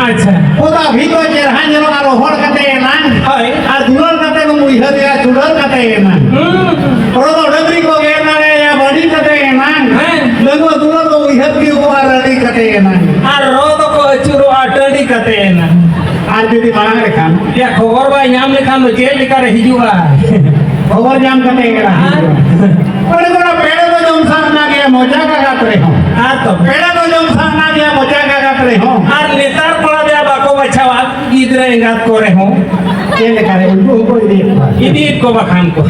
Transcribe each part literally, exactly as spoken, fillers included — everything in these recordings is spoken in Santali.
ᱟᱪᱪᱷᱟ᱾ ᱚᱫᱟ ᱵᱷᱤᱛ ᱫᱚ ᱪᱮᱨᱦᱟ ᱧᱮᱞᱚᱜᱼᱟ ᱨᱚᱦᱚᱲ ᱠᱟᱛᱮ ᱮᱱᱟᱝ᱾ ᱦᱳᱭ᱾ ᱟᱨ ᱫᱩᱞᱟᱹᱲ ᱠᱟᱛᱮ ᱵᱚᱱ ᱩᱭᱦᱟᱹᱨᱮᱭᱟ ᱪᱩᱰᱟᱹᱨ ᱠᱟᱛᱮ ᱮᱱᱟᱝ᱾ ᱦᱩᱸ᱾ ᱦᱚᱲ ᱫᱚ ᱰᱟᱹᱝᱨᱤ ᱠᱚ ᱜᱮᱨ ᱫᱟᱲᱮᱭᱟᱭᱟ ᱵᱟᱹᱰᱤ ᱠᱟᱛᱮ ᱮᱱᱟᱝ᱾ ᱦᱮᱸ᱾ ᱰᱟᱹᱝᱜᱩᱣᱟᱹ ᱫᱩᱞᱟᱹᱲ ᱫᱚ ᱩᱭᱦᱟᱹᱨ ᱦᱩᱭᱩᱜᱼᱟ ᱨᱟᱹᱰᱤ ᱠᱟᱛᱮ ᱮᱱᱟᱝ᱾ ᱟᱨ ᱨᱚ ᱫᱚᱠᱚ ᱟᱹᱪᱩᱨᱚᱜᱼᱟ ᱴᱟᱺᱰᱤ ᱠᱟᱛᱮ ᱮᱱᱟᱝ᱾ ᱟᱨ ᱡᱩᱫᱤ ᱢᱟᱲᱟᱝ ᱨᱮᱠᱷᱟᱱ? ᱭᱟ, ᱠᱷᱚᱵᱚᱨ ᱵᱟᱭ ᱧᱟᱢ ᱞᱮᱠᱷᱟᱱ ᱫᱚ ᱪᱮᱫ ᱞᱮᱠᱟᱨᱮ ᱦᱤᱡᱩᱜᱼᱟ? ᱠᱷᱚᱵᱚᱨ ᱧᱟᱢ ᱠᱟᱛᱮ ᱜᱮ ᱦᱟᱸᱜ᱾ ᱟᱨ? ᱚᱱᱮ ᱠᱚ ᱯᱮᱲᱟ ᱫᱚ ᱡᱚᱢ ᱥᱟᱦᱱᱟ ᱜᱮᱭᱟ ᱢᱚᱪᱟ ᱠᱟᱜᱟᱛ ᱨᱮᱦᱚᱸ᱾ ᱟᱨ ᱛᱚᱵᱮ? ᱯᱮᱲᱟ ᱫᱚ ᱡᱚᱢ ᱥᱟᱦᱱᱟ ᱜᱮᱭᱟ ᱢᱚᱪᱟ ᱠᱟᱜᱟᱛ ᱨᱮᱦᱚᱸ᱾ ᱟᱨ ᱱᱮᱛᱟᱨ ᱠᱚᱲᱟ ᱫᱚᱭᱟ ᱵᱟᱠᱚ ᱵᱟᱪᱷᱟᱣᱟ ᱜᱤᱫᱽᱨᱟᱹ ᱮᱸᱜᱟᱛ ᱠᱚᱨᱮ ᱦᱚᱸ᱾ ᱪᱮᱫ ᱞᱮᱠᱟᱨᱮ ᱩᱱᱠᱩ ᱦᱚᱸᱠᱚ ᱤᱫᱤᱭᱮᱫ ᱠᱚᱣᱟ? ᱤᱫᱤᱭᱮᱫ ᱠᱚ ᱵᱟᱠᱷᱟᱱ ᱠᱚ᱾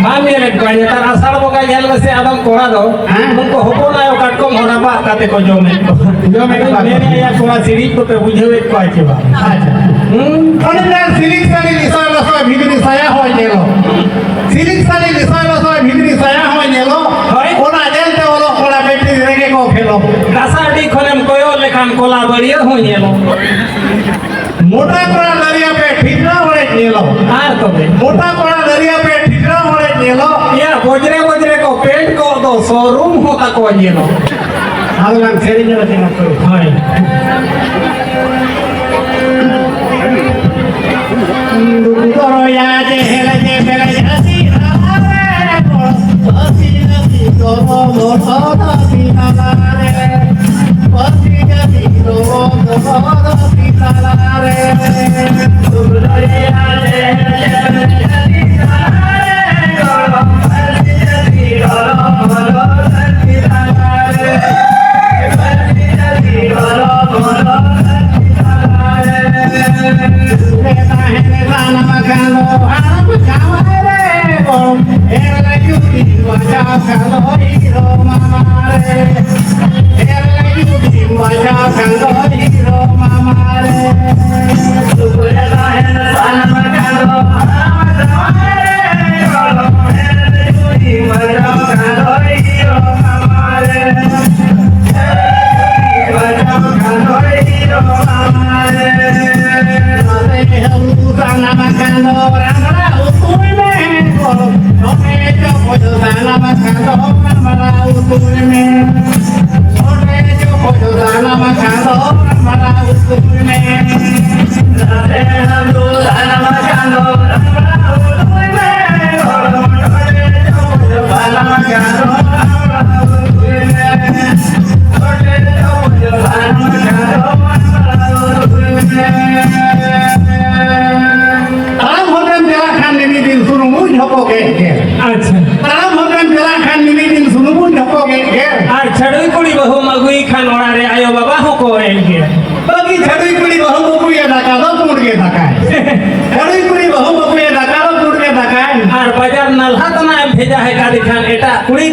ᱵᱟᱢ ᱧᱮᱞᱮᱫ ᱠᱚᱣᱟ ᱱᱮᱛᱟᱨ ᱟᱥᱟᱲ ᱵᱚᱸᱜᱟ ᱧᱮᱞ ᱢᱮᱥᱮ ᱟᱫᱚᱢ ᱠᱚᱲᱟ ᱫᱚ ᱦᱮᱸ? ᱩᱱᱠᱩ ᱦᱚᱯᱚᱱ ᱟᱭᱳ ᱠᱟᱴᱠᱚᱢ ᱦᱚᱸ ᱨᱟᱯᱟᱜ ᱠᱟᱛᱮ ᱠᱚ ᱡᱚᱢᱮᱫ ᱠᱚᱣᱟ᱾ ᱡᱚᱢᱮᱫ ᱠᱚᱣᱟ᱾ ᱢᱮᱱᱮᱫᱼᱟ ᱠᱚᱲᱟ ᱥᱤᱨᱤᱡ ᱠᱚᱯᱮ ᱵᱩᱡᱷᱟᱹᱣᱮᱫ ᱠᱚᱣᱟ ᱪᱮ ᱵᱟᱝ? ᱟᱪᱪᱷᱟ᱾ ᱦᱩᱸ? ᱚᱱᱮ ᱚᱱᱟ ᱥᱤᱞᱤᱠ ᱥᱟᱹᱲᱤ ᱞᱤᱥᱟ ᱞᱚᱥᱚᱫ ᱵᱷᱤᱛᱨᱤ ᱥᱟᱭᱟ ᱦᱚᱸ ᱧᱮᱞᱚᱜ᱾ ᱥᱤᱞᱤᱠ ᱥᱟᱹᱲᱤ ᱞᱤᱥᱟ ᱞᱚᱥᱚᱫ ᱵᱷᱤᱛᱨᱤ ᱥᱟᱭᱟ ᱦᱚᱸ ᱧᱮᱞᱚᱜ᱾ ᱦᱳᱭ᱾ ᱚᱱᱟ ᱧᱮᱞᱛᱮ ᱚᱞᱚᱜ ᱠᱚᱲᱟ ᱵᱮᱴᱨᱤ ᱨᱮᱜᱮ ᱠᱚ ᱯᱷᱮᱞᱚᱜ᱾ ᱫᱟᱥᱟ ᱟᱹᱰᱤ ᱠᱷᱚᱱᱮᱢ ᱠᱚᱭᱚᱜ ᱞᱮᱠᱷᱟᱱ ᱠᱚᱞᱟ ᱵᱟᱹᱲᱤᱭᱟᱹ ᱦᱚᱸ ᱧᱮᱞᱚᱜ᱾ ᱢᱚᱴᱟ ᱠᱚᱲᱟ ᱫᱟᱨᱭᱟ ᱯᱮ ᱴᱷᱤᱠᱨᱟ ᱦᱚᱲᱮ ᱧᱮᱞᱚᱜ᱾ ᱟᱨ ᱛᱚᱵᱮ? ᱢᱚᱴᱟ ᱠᱚᱲᱟ ᱫᱟᱨᱭᱟ ᱯᱮ ᱴᱷᱤᱠᱨᱟ ᱦᱚᱲᱮ ᱧᱮᱞᱚᱜ᱾ ᱭᱟ, ᱵᱚᱡᱽᱨᱮ ᱵᱚᱡᱽᱨᱮ ᱠᱚ ᱯᱮᱱᱴ ᱠᱚᱜ ᱫᱚ ᱥᱳᱨᱩᱢ ᱦᱚᱸ ᱛᱟᱠᱚ ᱧᱮᱞᱚᱜ᱾ ᱟᱫᱚ ᱞᱟᱝ ᱥᱮᱨᱮᱧ ᱧᱚᱜ ᱠᱮᱫᱟ ᱛᱚ᱾ ᱦᱳᱭ᱾ ᱫᱩᱠᱩ ᱫᱚᱨᱚᱭᱟ ᱡᱮ ᱦᱮᱞᱮ ᱡᱮ ᱵᱮᱞᱮ ᱡᱷᱟᱹᱥᱤ ᱨᱟᱢᱟ ᱨᱮ ᱜᱚᱲᱚ, ᱯᱟᱹᱥᱤ ᱨᱟᱹᱥᱤ ᱫᱚᱨᱚ ᱢᱚᱴᱚ ᱫᱟᱹᱥᱤ ᱨᱟᱢᱟ ᱨᱮ, ᱯᱟᱹᱥᱤ ᱨᱟᱹᱥᱤ ᱫᱚᱨᱚ ᱢᱚᱴᱚ ᱫᱟᱹᱥᱤ ᱨᱟᱢᱟ ᱨᱮ᱾ ᱫᱩᱠᱩ ᱫᱚᱨᱚᱭᱟ ᱡᱮ ᱦᱮᱞᱮ ᱡᱮ ᱵᱮᱞᱮ ᱡᱷᱟᱹᱥᱤ ᱨᱟᱢᱟ ᱨᱮ ᱜᱚᱲᱚ,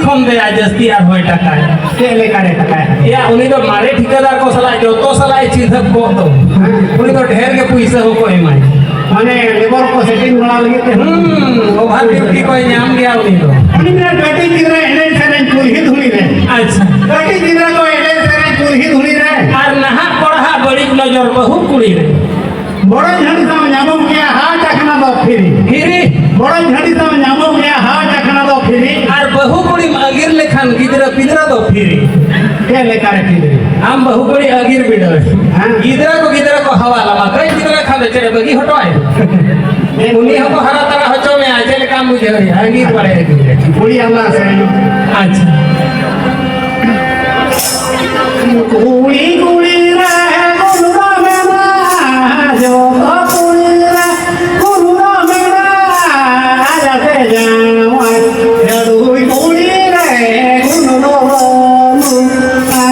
ᱠᱷᱚᱱ ᱫᱚᱭᱟ ᱡᱟᱹᱥᱛᱤ ᱟᱨ ᱦᱚᱸᱭ ᱴᱟᱠᱟᱭᱟ᱾ ᱪᱮᱫ ᱞᱮᱠᱟᱨᱮ ᱴᱟᱠᱟᱭᱟ? ᱮᱭᱟ, ᱩᱱᱤ ᱫᱚ ᱢᱟᱨᱮ ᱴᱷᱤᱠᱟᱹᱫᱟᱨ ᱠᱚ ᱥᱟᱞᱟᱜ ᱡᱚᱛᱚ ᱥᱟᱞᱟᱜ ᱮ ᱪᱤᱱᱦᱟᱹᱯ ᱠᱚᱜ ᱫᱚ᱾ ᱦᱮᱸ᱾ ᱩᱱᱤ ᱫᱚ ᱰᱷᱮᱨ ᱜᱮ ᱯᱩᱭᱥᱟᱹ ᱦᱚᱸᱠᱚ ᱮᱢᱟᱭ᱾ ᱢᱟᱱᱮ ᱞᱮᱵᱚᱨ ᱠᱚ ᱥᱮᱴᱤᱝ ᱵᱟᱲᱟ ᱞᱟᱹᱜᱤᱫ ᱛᱮ᱾ ᱦᱩᱸ, ᱳᱵᱷᱟᱨ ᱰᱤᱭᱩᱴᱤ ᱠᱚᱭ ᱧᱟᱢ ᱜᱮᱭᱟ ᱩᱱᱤ ᱫᱚ᱾ ᱩᱱᱤ ᱫᱚ ᱠᱟᱹᱴᱤᱡ ᱜᱤᱫᱽᱨᱟᱹ ᱮᱱᱮᱡ ᱥᱮᱨᱮᱧ ᱠᱩᱞᱦᱤ ᱫᱷᱩᱲᱤ ᱨᱮ᱾ ᱟᱪᱪᱷᱟ᱾ ᱠᱟᱹᱴᱤᱡ ᱜᱤᱫᱽᱨᱟᱹ ᱠᱚ ᱮᱱᱮᱡ ᱥᱮᱨᱮᱧ ᱠᱩᱞᱦᱤ ᱫᱷᱩᱲᱤ ᱨᱮ᱾ ᱟᱨ ᱱᱟᱦᱟᱜ ᱠᱚᱲᱟᱦᱟᱜ ᱵᱟᱹᱲᱤᱡ ᱱᱚᱡᱚᱨ ᱵᱟᱹᱦᱩ ᱠᱩᱲᱤ ᱨᱮ᱾ ᱵᱚᱲᱚ ᱡᱷᱟᱹᱲᱤ ᱥᱟᱶ ᱧᱟᱢᱚᱜ ᱜᱮᱭᱟ ᱦᱟᱴ ᱟᱠᱷᱟᱱᱟ ᱫᱚ ᱯᱷᱤᱨᱤ᱾ ᱯᱷᱤᱨᱤ᱾ ᱵᱚᱲᱚ ᱡᱷᱟᱹᱲᱤ ᱥᱟᱶ ᱧᱟᱢᱚᱜ ᱜᱮᱭᱟ ᱦᱟᱴ ᱟᱠᱷᱟᱱᱟ ᱫᱚ ᱯᱷᱤᱨᱤ᱾ ᱟᱨ ᱵᱟᱹᱦᱩ ᱠᱩᱲᱤᱢ ᱟᱹᱜᱤᱨ ᱞᱮᱠᱷᱟᱱ ᱜᱤᱫᱽᱨᱟᱹ ᱯᱤᱫᱽᱨᱟᱹ ᱫᱚ ᱯᱷᱤᱨᱤ᱾ ᱪᱮᱫ ᱞᱮᱠᱟ ᱨᱮ ᱯᱷᱤᱨᱤ? ᱟᱢ ᱵᱟᱹᱦᱩ ᱠᱩᱲᱤ ᱟᱹᱜᱤᱨ ᱵᱤᱰᱟᱹᱣ᱾ ᱦᱮᱸ᱾ ᱜᱤᱫᱽᱨᱟᱹ ᱠᱚ ᱜᱤᱫᱽᱨᱟᱹ ᱠᱚ ᱦᱟᱣᱟ ᱞᱟᱢᱟ, ᱠᱟᱹᱡ ᱜᱤᱫᱽᱨᱟᱹ ᱠᱷᱟᱱ ᱫᱚ ᱪᱮᱫ ᱮ ᱵᱟᱹᱜᱤ ᱦᱚᱴᱚ ᱟᱭ? ᱩᱱᱤ ᱦᱚᱸᱠᱚ ᱦᱟᱨᱟ ᱛᱟᱨᱟ ᱦᱚᱪᱚ ᱢᱮᱭᱟ, ᱪᱮᱫ ᱞᱮᱠᱟᱢ ᱵᱩᱡᱷᱟᱹᱣ ᱮᱭᱟ? ᱟᱹᱜᱤᱨ ᱵᱟᱲᱟᱭᱟ ᱜᱤᱫᱽᱨᱟᱹ᱾ ᱠᱩᱲᱤ ᱟᱢᱟᱜ ᱥᱮᱨᱮᱧ᱾ ᱟᱪᱪᱷᱟ᱾ ᱠᱩᱲᱤ ᱠᱩᱲᱤ ᱨᱮ ᱜᱩᱱ ᱫᱚ ᱢᱮᱱᱟᱜᱼᱟ, ᱡᱚᱛᱚ ᱠᱩᱲᱤ ᱨᱮ ᱜᱩᱱ ᱫᱚ ᱢᱮᱱᱟᱜᱼᱟ, ᱡᱟᱛᱮ ᱡᱟᱶᱟᱭ ᱡᱟᱹᱫᱩᱭ ᱠᱩᱲᱤ ᱨᱮ ᱜᱩᱱ ᱫᱚ ᱵᱟᱹᱱᱩᱜᱼᱟ᱾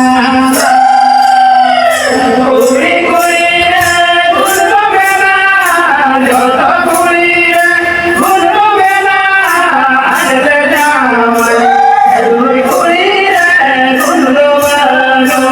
ᱠᱩᱲᱤ ᱠᱩᱲᱤ ᱨᱮ ᱜᱩᱱ ᱫᱚ ᱢᱮᱱᱟᱜᱼᱟ, ᱡᱚᱛᱚ ᱠᱩᱲᱤ ᱨᱮ ᱜᱩᱱ ᱫᱚ ᱢᱮᱱᱟᱜᱼᱟ, ᱡᱟᱛᱮ ᱡᱟᱶᱟᱭ ᱡᱟᱹᱫᱩᱭ ᱠᱩᱲᱤ ᱨᱮ ᱜᱩᱱ ᱫᱚ ᱵᱟᱹᱱᱩᱜᱼᱟ᱾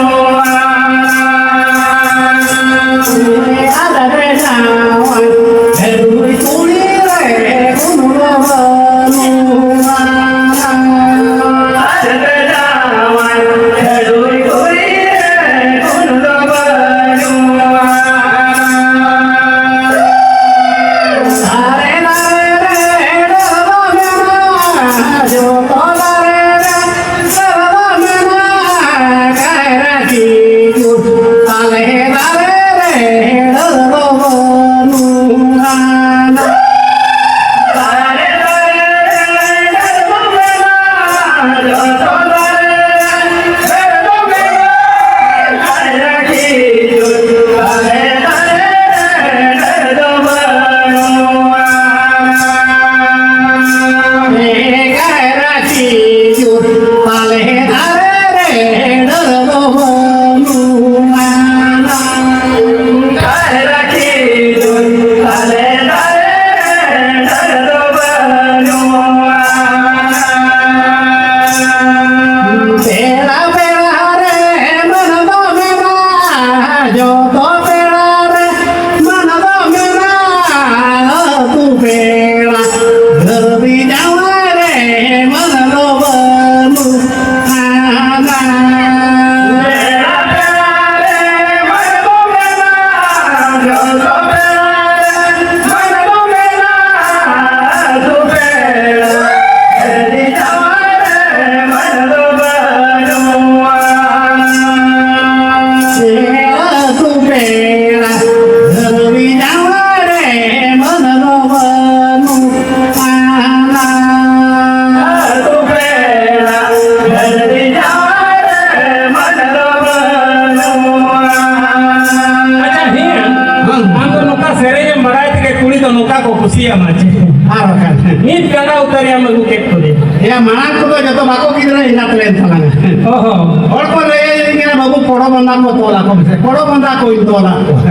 ᱢᱟᱲᱟᱝ ᱠᱚᱫᱚ ᱡᱚᱛᱚ ᱵᱟᱠᱚ ᱜᱤᱫᱽᱨᱟᱹ ᱮᱸᱜᱟᱛ ᱞᱮᱱ ᱛᱟᱞᱟᱝᱟ᱾ ᱚᱦᱚ᱾ ᱦᱚᱲ ᱠᱚ ᱞᱟᱹᱭᱟᱹᱧ ᱠᱟᱱᱟ, "ᱵᱟᱹᱵᱩ, ᱯᱚᱲᱚ ᱵᱟᱸᱫᱟ ᱠᱚ ᱛᱚᱞ ᱟᱠᱚ ᱢᱮᱥᱮ, ᱯᱚᱲᱚ ᱵᱟᱸᱫᱟ ᱠᱚᱧ ᱛᱚᱞ ᱟᱠᱚᱣᱟ᱾"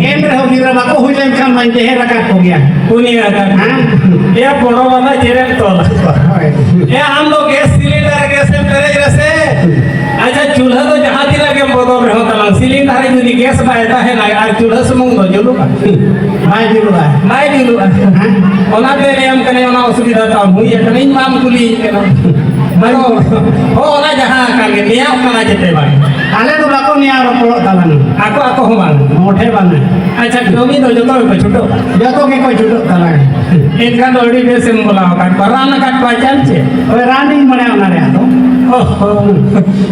ᱮᱱ ᱨᱮᱦᱚᱸ ᱜᱤᱫᱽᱨᱟᱹ ᱵᱟᱠᱚ ᱦᱩᱭ ᱞᱮᱱᱠᱷᱟᱱ ᱢᱟᱧ ᱡᱮᱦᱮᱨ ᱟᱠᱟᱫ ᱠᱚᱜᱮᱭᱟ᱾ ᱩᱱᱤ ᱟᱠᱟᱫ᱾ ᱦᱮᱸ? ᱮᱭᱟ, ᱯᱚᱲᱚ ᱵᱟᱸᱫᱟ ᱪᱮᱫ ᱮᱢ ᱛᱚᱞ ᱟᱠᱚᱣᱟ? ᱦᱳᱭ᱾ ᱮᱭᱟ, ᱟᱢ ᱫᱚ ᱜᱮᱥ ᱥᱤᱞᱤᱱᱰᱟᱨ ᱜᱮᱥ ᱮᱢ ᱯᱮᱨᱮᱡ ᱨᱮᱥᱮ᱾ ᱟᱪᱪᱷᱟ, ᱪᱩᱞᱦᱟᱹ ᱫᱚ ᱡᱟᱦᱟᱸ ᱛᱤᱱᱟᱹᱜ ᱜᱮᱢ ᱵᱚᱫᱚᱞ ᱨᱮᱦᱚᱸ ᱛᱟᱞᱟᱝ, ᱥᱤᱞᱤᱱᱰᱟᱨ ᱨᱮ ᱡᱩᱫᱤ ᱜᱮᱥ ᱵᱟᱭ ᱛᱟᱦᱮᱱᱟ ᱟᱨ ᱪᱩᱞᱦᱟᱹ ᱥᱩᱢᱩᱝ ᱫᱚ ᱡᱩᱞᱩᱜᱼᱟ? ᱵᱟᱭ ᱡᱩᱞᱩᱜᱼᱟ᱾ ᱵᱟᱭ ᱡᱩᱞᱩᱜᱼᱟ᱾ ᱦᱮᱸ? ᱚᱱᱟᱛᱮ ᱞᱟᱹᱭᱟᱢ ᱠᱟᱹᱱᱟᱹᱧ, ᱚᱱᱟ ᱚᱥᱩᱵᱤᱫᱷᱟ ᱛᱟᱢ ᱦᱩᱭ ᱟᱠᱟᱱᱟ, ᱤᱧ ᱢᱟᱢ ᱠᱩᱞᱤᱭᱤᱧ ᱠᱟᱱᱟ᱾ ᱟᱫᱚ, ᱦᱚᱸ, ᱚᱱᱟ ᱡᱟᱦᱟᱸ ᱠᱟᱱ ᱜᱮ, ᱱᱮᱭᱟᱣ ᱠᱟᱱᱟ ᱪᱮᱛᱮ ᱵᱟᱝ? ᱟᱞᱮ ᱫᱚ ᱵᱟᱠᱚ ᱱᱮᱭᱟᱣ ᱨᱚᱯᱚᱲᱚᱜ ᱛᱟᱞᱟᱝ᱾ ᱟᱠᱚ, ᱟᱠᱚ ᱦᱚᱸ ᱵᱟᱝ? ᱢᱚᱴᱷᱮ ᱵᱟᱝ᱾ ᱟᱪᱪᱷᱟ, ᱠᱟᱹᱢᱤ ᱫᱚ ᱡᱚᱛᱚ ᱜᱮᱠᱚ ᱪᱷᱩᱴᱟᱹᱜᱼᱟ? ᱡᱚᱛᱚ ᱜᱮᱠᱚ ᱪᱷᱩᱴᱟᱹᱜ ᱛᱟᱞᱟᱝ᱾ ᱮᱱᱠᱷᱟᱱ ᱫᱚ ᱟᱹᱰᱤ ᱵᱮᱥᱮᱢ ᱵᱚᱞᱟᱣ ᱟᱠᱟᱫ ᱠᱚᱣᱟ᱾ ᱨᱟᱱ ᱟᱠᱟᱫ ᱠᱚᱣᱟ ᱪᱟᱢ ᱪᱮ? ᱦᱳᱭ, ᱨᱟᱱ ᱤᱧ ᱵᱟᱲᱟᱭᱟ ᱚᱱᱟ ᱨᱮᱭᱟᱜ ᱫᱚ᱾ ᱚᱦᱚ᱾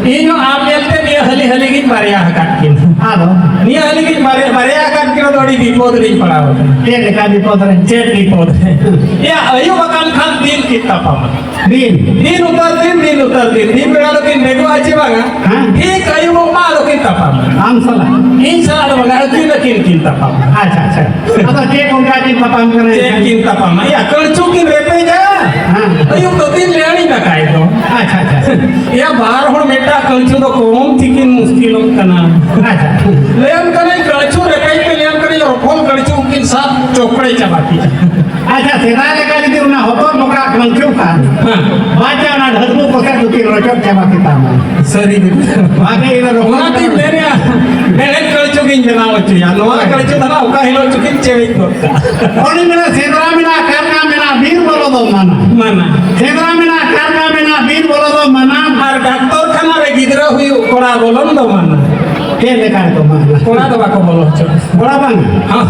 ᱤᱧ ᱦᱚᱸ ᱟᱢ ᱧᱮᱞᱛᱮ ᱱᱤᱭᱟᱹ ᱦᱟᱹᱞᱤ ᱦᱟᱹᱞᱤ ᱜᱤᱧ ᱵᱟᱨᱭᱟ ᱟᱠᱟᱫ ᱠᱤᱱ᱾ ᱟᱫᱚ? ᱱᱤᱭᱟᱹ ᱦᱟᱹᱞᱤ ᱜᱤᱧ ᱵᱟᱨᱭᱟ, ᱵᱟᱨᱭᱟ ᱟᱠᱟᱫ ᱠᱤᱱ, ᱟᱫᱚ ᱟᱹᱰᱤ ᱵᱤᱯᱚᱫ ᱨᱤᱧ ᱯᱟᱲᱟᱣ ᱟᱠᱟᱱᱟ᱾ ᱪᱮᱫ ᱞᱮᱠᱟ ᱵᱤᱯᱚᱫ ᱨᱮ? ᱪᱮᱫ ᱵᱤᱯᱚᱫ ᱨᱮ? ᱮᱭᱟ, ᱟᱹᱭᱩᱵ ᱟᱠᱟᱱ ᱠᱷᱟᱱ ᱫᱤᱱ ᱠᱤᱱ ᱛᱟᱯᱟᱢᱟ᱾ ᱫᱤᱱ? ᱫᱤᱱ ᱩᱛᱟᱹᱨ ᱫᱤᱱ, ᱫᱤᱱ ᱩᱛᱟᱹᱨ ᱫᱤᱱ᱾ ᱫᱤᱱ ᱵᱮᱲᱟ ᱫᱚᱠᱤᱱ ᱵᱮᱸᱜᱚᱜᱼᱟ ᱪᱮ ᱵᱟᱝᱟ? ᱦᱮᱸ? ᱴᱷᱤᱠ ᱟᱹᱭᱩᱵᱚᱜ ᱢᱟ, ᱟᱫᱚ ᱠᱤᱱ ᱛᱟᱯᱟᱢᱟ᱾ ᱟᱢ ᱥᱟᱞᱟᱜ? ᱤᱧ ᱥᱟᱞᱟᱜ ᱫᱚ ᱵᱟᱝᱟ, ᱟᱹᱠᱤᱱ ᱟᱹᱠᱤᱱ ᱠᱤᱱ ᱛᱟᱯᱟᱢᱟ᱾ ᱟᱪᱪᱷᱟ, ᱟᱪᱪᱷᱟ᱾ ᱟᱫᱚ ᱪᱮᱫ ᱚᱱᱠᱟ ᱠᱤᱱ ᱛᱟᱯᱟᱢ ᱠᱟᱱᱟ ᱪᱮᱫ ᱮᱱᱠᱷᱟᱱ? ᱠᱤᱱ ᱛᱟᱯᱟᱢᱟ? ᱮᱭᱟ, ᱠᱟᱹᱲᱪᱩ ᱠᱤᱱ ᱨᱮᱯᱮᱡᱟ᱾ ᱦᱮᱸ᱾ ᱟᱹᱭᱩᱵ ᱫᱚ ᱛᱤᱱ ᱞᱮ ᱟᱹᱲᱤ ᱫᱟᱠᱟᱭ ᱫᱚ᱾ ᱟᱪᱪᱷᱟ, ᱟᱪᱪᱷᱟ᱾ ᱮᱭᱟ, ᱵᱟᱨ ᱦᱚᱲ ᱢᱤᱫᱴᱟᱜ ᱠᱟᱹᱲᱪᱩ ᱫᱚ ᱠᱚᱢ ᱛᱤᱠᱤᱱ ᱢᱩᱥᱠᱤᱞᱚᱜ ᱠᱟᱱᱟ᱾ ᱟᱪᱪᱷᱟ᱾ ᱞᱟᱹᱭᱟᱢ ᱠᱟᱹᱱᱟᱹᱧ ᱠᱟᱹᱲᱪᱩ ᱨᱮᱯᱮᱡ ᱯᱮ, ᱞᱟᱹᱭᱟᱢ ᱠᱟᱹᱱᱟᱹᱧ ᱨᱚᱯᱷᱚᱞ ᱠᱟᱹᱲᱪᱩ ᱩᱱᱠᱤᱱ ᱥᱟᱵ ᱪᱚᱠᱲᱮ ᱪᱟᱵᱟ ᱠᱮᱫᱟ᱾ ᱟᱪᱪᱷᱟ, ᱥᱮᱫᱟᱭ ᱞᱮᱠᱟ ᱡᱩᱫᱤ ᱚᱱᱟ ᱦᱚᱛᱚᱫ ᱵᱚᱠᱟ ᱠᱟᱹᱲᱪᱩ ᱠᱷᱟᱱ, ᱦᱮᱸ᱾ ᱵᱟᱪᱟ ᱚᱱᱟ ᱰᱷᱟᱹᱨᱢᱩ ᱠᱚᱥᱮ ᱫᱚᱠᱤᱱ ᱨᱚᱪᱚᱫ ᱪᱟᱵᱟ ᱠᱮᱫᱟ᱾ ᱥᱟᱹᱨᱤ ᱜᱮ᱾ ᱵᱷᱟᱜᱮ ᱤᱱᱟᱹ ᱨᱚᱯᱷᱚᱞ ᱚᱱᱟᱛᱤᱧ ᱢᱮᱱᱮᱫᱼᱟ, ᱢᱮᱲᱦᱮᱫ ᱠᱟᱹᱲᱪᱩ ᱜᱤᱧ ᱵᱮᱱᱟᱣ ᱦᱚᱪᱚᱭᱟ᱾ ᱱᱚᱣᱟ ᱠᱟᱹᱲᱪᱩ ᱫᱚ ᱱᱟᱜ ᱚᱠᱟ ᱦᱤᱞᱳᱜ ᱪᱚᱠᱤᱱ ᱪᱮᱨᱮᱡ ᱜᱚᱫ ᱠᱟᱜᱼᱟ᱾ ᱚᱱᱮ ᱢᱮᱱᱟ, ᱥᱮᱸᱫᱽᱨᱟ ᱢᱮᱱᱟᱜᱼᱟ, ᱠᱟᱨᱠᱟ ᱢᱮᱱᱟᱜᱼᱟ, ᱵᱤᱨ ᱵᱚᱞᱚ ᱫᱚ ᱢᱟᱱᱟ᱾ ᱢᱟᱱᱟ᱾ ᱥᱮᱸᱫᱽᱨᱟ ᱢᱮᱱᱟᱜᱼᱟ, ᱠᱟᱨᱠᱟ ᱢᱮᱱᱟᱜᱼᱟ, ᱵᱤᱨ ᱵᱚᱞᱚ ᱫᱚ ᱢᱟᱱᱟ᱾ ᱟᱨ ᱰᱟᱠᱛᱚᱨ ᱠᱷᱟᱱᱟ ᱨᱮ ᱜᱤᱫᱽᱨᱟᱹ ᱦᱩᱭᱩᱜ ᱠᱚᱲᱟ ᱵᱚᱞᱚᱱ ᱫᱚ ᱢᱟᱱᱟ᱾ ᱪᱮᱫ ᱞᱮᱠᱟ ᱨᱮᱠᱚ ᱢᱟᱱᱟ? ᱠᱚᱲᱟ ᱫᱚ ᱵᱟᱠᱚ ᱵᱚᱞᱚ ᱦᱚᱪᱚᱜᱼᱟ᱾ ᱠᱚᱲᱟ ᱵᱟᱝ? ᱦᱚᱸ᱾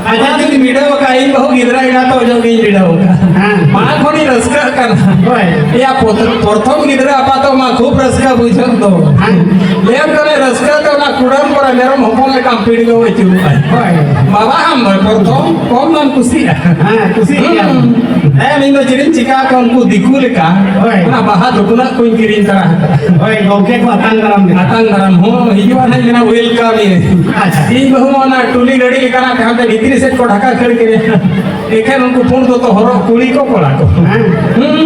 ᱟᱪᱪᱷᱟ, ᱡᱩᱫᱤ ᱵᱤᱰᱟᱹᱣ ᱟᱠᱟᱫ, ᱤᱧ ᱵᱟᱹᱦᱩ ᱜᱤᱫᱽᱨᱟᱹ ᱮᱸᱜᱟᱛᱚᱜ ᱡᱚᱦᱚᱜ ᱜᱤᱧ ᱵᱤᱰᱟᱹᱣ ᱟᱠᱟᱫ᱾ ᱦᱮᱸ᱾ ᱢᱟᱲᱟᱝ ᱠᱷᱚᱱᱤᱧ ᱨᱟᱹᱥᱠᱟᱹᱜ ᱠᱟᱱᱟ᱾ ᱦᱳᱭ᱾ ᱮᱭᱟ, ᱯᱨᱚᱛ-, ᱯᱨᱚᱛᱷᱚᱢ ᱜᱤᱫᱽᱨᱟᱹ ᱟᱯᱟᱛᱚ ᱢᱟ ᱠᱷᱩᱵ ᱨᱟᱹᱥᱠᱟᱹ ᱵᱩᱡᱷᱟᱹᱜ ᱫᱚ᱾ ᱦᱮᱸ᱾ ᱞᱟᱹᱭᱟᱢ ᱠᱟᱱᱟ ᱨᱟᱹᱥᱠᱟᱹ ᱛᱮ ᱚᱱᱟ ᱠᱩᱰᱟᱹᱢ ᱠᱚᱨᱮ ᱢᱮᱨᱚᱢ ᱦᱚᱯᱚᱱ ᱞᱮᱠᱟᱢ ᱯᱤᱲᱜᱟᱹᱣ ᱟᱹᱪᱩᱨᱚᱜᱼᱟ᱾ ᱦᱳᱭ᱾ ᱵᱟᱵᱟ ᱟᱢ ᱫᱚ ᱯᱨᱚᱛᱷᱚᱢ ᱠᱚᱢ ᱫᱚᱢ ᱠᱩᱥᱤᱜᱼᱟ᱾ ᱦᱮᱸ, ᱠᱩᱥᱤᱜ ᱜᱮᱭᱟ᱾ ᱦᱩᱸ᱾ ᱦᱮᱸ, ᱤᱧ ᱫᱚ ᱪᱮᱫ ᱤᱧ ᱪᱤᱠᱟ ᱟᱠᱚ ᱩᱱᱠᱩ ᱫᱤᱠᱩ ᱞᱮᱠᱟ᱾ ᱦᱳᱭ᱾ ᱚᱱᱟ ᱵᱟᱦᱟ ᱫᱩᱯᱱᱟᱹᱜ ᱠᱚᱧ ᱠᱤᱨᱤᱧ ᱛᱟᱨᱟ ᱟᱠᱟᱫᱟ᱾ ᱦᱳᱭ, ᱜᱚᱢᱠᱮ ᱠᱚ ᱟᱛᱟᱝ ᱫᱟᱨᱟᱢ ᱞᱮᱠᱟ᱾ ᱟᱛᱟᱝ ᱫᱟᱨᱟᱢ ᱦᱚᱸ ᱦᱤᱡᱩᱜᱼᱟ ᱱᱟᱦᱟᱜ, ᱢᱮᱱᱟ welcome ᱤᱧ᱾ ᱟᱪᱪᱷᱟ᱾ ᱤᱧ ᱵᱟᱹᱦᱩ ᱢᱟ ᱚᱱᱟ ᱴᱩᱞᱤ ᱜᱟᱹᱰᱤ ᱞᱮᱠᱟᱱᱟᱜ ᱛᱮ ᱦᱟᱱᱛᱮ ᱵᱷᱤᱛᱨᱤ ᱥᱮᱫ ᱠᱚ ᱰᱷᱟᱠᱟ ᱠᱷᱟᱹᱲ ᱠᱮᱫᱮᱭᱟ᱾ ᱮᱠᱷᱮᱱ ᱩᱱᱠᱩ ᱯᱩᱸᱰ ᱫᱚᱛᱚ ᱦᱚᱨᱚᱜ ᱠᱩᱲᱤ ᱠᱚ ᱠᱚᱲᱟ ᱠᱚ᱾ ᱦᱮᱸ᱾ ᱦᱩᱸ᱾